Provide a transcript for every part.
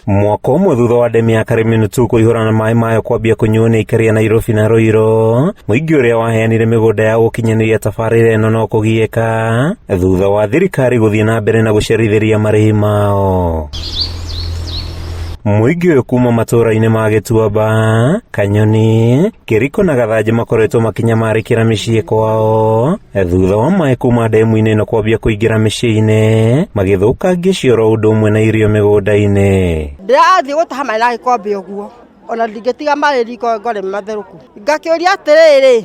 Mwaka ũmwe thutha wa ndemu ya Karĩmĩnũ tu kũihũra na maĩ mayo kwambia kũnyuo nĩ aikari a Nairobi na Ruiru, mũingĩ ũrĩa waheanire mĩgũnda ya gũkinyanĩria tabarĩra ĩno no kũgiĩka thutha wa thirikari gũthiĩ na mbere na gũcerithĩria marĩhi mao. Mũingĩ ũyũ kuma matũũra-inĩ ma Gĩtuamba, Kanyoni, Kĩriko na Gathanjĩ makoretwo makĩnyamarĩkĩra mĩciĩ kwao thutha wa maĩ kuma ndemu-inĩ ĩno kwambia kũingĩra mĩciĩ-inĩ magĩthũkangia cioro ũndũ ũmwe na irio mĩgũnda-inĩ. Ndĩrathiĩ gũtaha maĩ na gĩkombe ũguo ona ndingĩtiga maĩ riko ngore nĩ matherũku. Ngakĩũria atĩrĩrĩ,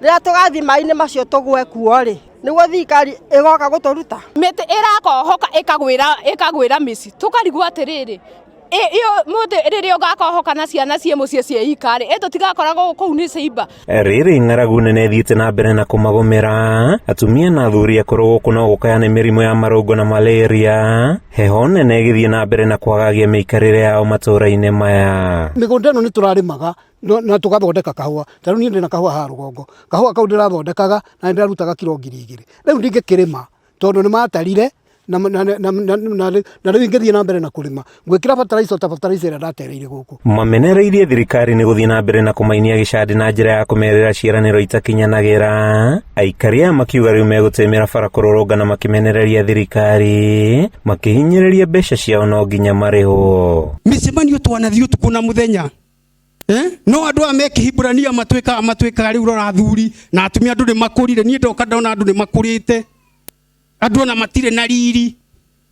rĩrĩa tũgathiĩ maĩ-inĩ macio tũgwe kuo rĩ, nĩguo thirikari ĩgoka gũtũruta? Mĩtĩ ĩrakohoka ĩkagwĩra ĩkagwĩra mĩciĩ tũkarigwo atĩrĩrĩ, ĩyo mũtĩ rĩrĩa ũgakohoka na ciana ciĩ mũciĩ ciĩ ika rĩ, ĩ tũtigakoragwo kũu nĩ ciimba? Rĩrĩ ng'aragu nene ĩthiĩte na mbere na kũmagũmĩra atumia na athuri akũrũ gũkũ no gũkaya nĩ mĩrimũ ya marũngo na malaria, heho nene ĩgĩthiĩ na mbere na kwagagia mĩikarĩre yao matũũra-inĩ maya. Mĩgũnda ĩno nĩ tũrarĩmaga na tũgathondeka kahũa, ta rĩu niĩ ndĩna kahũa haha rũgongo, kahũa kau ndĩrathondekaga na nĩ ndĩrarutaga kiro 2000, rĩu ndingĩkĩrĩma tondũ nĩ matarire na rĩu ingĩthiĩ na mbere na kũrĩma ngwĩkĩra bataraitha ta bataraitha ĩrĩa ndatereire gũkũ. Mamenereirie thirikari nĩ gũthiĩ na mbere na kũmainia gĩcandĩ na njĩra ya kũmerĩra ciĩranĩro itakinyanagĩra. Aikari aya makiuga rĩu megũtĩmĩra bara kũrũrũngana makĩmenereria thirikari makĩhinyĩrĩria mbeca ciao no nginya marĩhwo. Mĩcemanio twanathiĩ ũtukũ na mũthenya Eh? No andũ aya me kĩhibũrania matwĩkaga matwĩkaga rĩu rora athuri na atumia andũ nĩ makũrire niĩ ndoka ndona andũ nĩ makũrĩte andũ ona matirĩ na riri.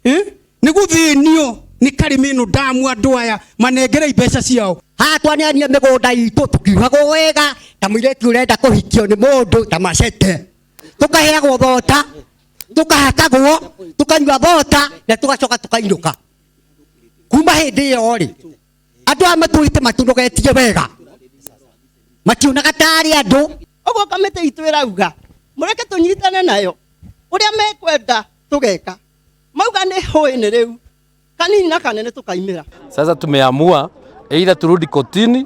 Eh? Nĩ gũthĩnio nĩ karĩmĩ ĩno ndamu andũ aya manengerei mbeca ciao. Haha twaneanire mĩgũnda itũ tũkiuhagwo wega ta mũirĩtu ũrenda kũhikio nĩ mũndũ ta macete, tũkaheagwo thota, tũkahakagwo, tũkanyua thota na tũgacoka tũkainũka. Kuma hĩndĩ ĩyo rĩ, andũ aya matũrĩte matũnogetie wega, mationaga tarĩ andũ. Ũguo kamĩtĩ itũ ĩrauga mũreke tũnyitane nayo, ũrĩa mekwenda tũgeka, mauga nĩ hũĩ-inĩ rĩu, kanini na kanene tũkaimĩra. Sasa tumeamua either turudi kotini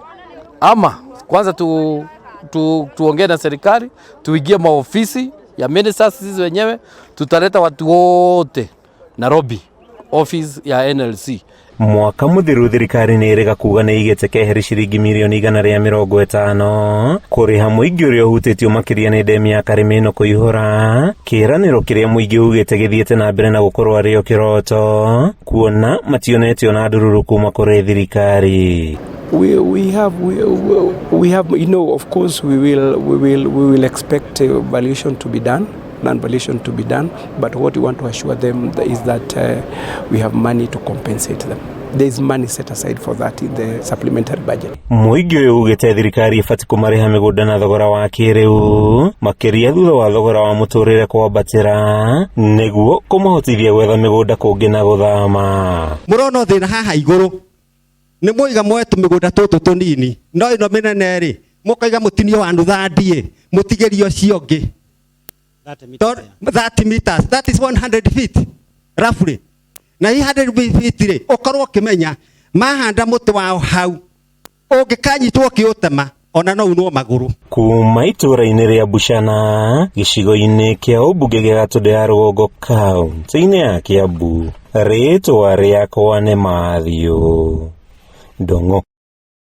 ama kwanza tu, tu, tuongee na serikali tuingie maofisi ya ministers sisi wenyewe, tutaleta watu wote Nairobi office ya NLC. Mwaka mũthiru thirikari nĩ ĩrĩga kuga nĩ ĩigĩte keheri ciringi mirioni 150 kũrĩha mũingĩ ũrĩa ũhutĩtio makĩria nĩ ndemu ya Karĩmĩ ĩno kũihũra, kĩĩranĩro kĩrĩa mũingĩ ugĩte gĩthiĩte na mbere na gũkorwo arĩ o kĩroto kuona mationete ona ndururu kuma kũrĩ thirikari. We have, of course we will expect valuation to be done, land valuation to be done, but what we want to assure them is that we have money to compensate them. There is money set aside for that in the supplementary budget. Mũingĩ ũyũ ugĩte thirikari ĩbatiĩ kũmarĩha mĩgũnda na thogora wa kĩrĩu makĩria thutha wa thogora wa mũtũrĩre kwambatĩra nĩguo kũmahotithia gwetha mĩgũnda kũngĩ na gũthama. Mũrona thĩna haha igũrũ nĩ mũiga moe tũmĩgũnda tũtũ tũnini, no ĩno mĩnene rĩ mũkaiga mũtinio wa nuthandĩ mũtigĩrie ũcio ũngĩ 30 meters, that is 100 feet roughly. Na hii 100 feet rĩ, ũkorwo ũkĩmenya mahanda mũtĩ wao hau, ũngĩkanyitwo ũkĩũtema ona no unwo magũrũ. Kuma itũũra-inĩ rĩa Buchana gĩcigo-inĩ kĩa ũmbunge gĩa Gatũndũ ya Rũgongo kaunti-inĩ ya Kiambu, rĩtwa rĩakwa nĩ Matthew Ndung'u.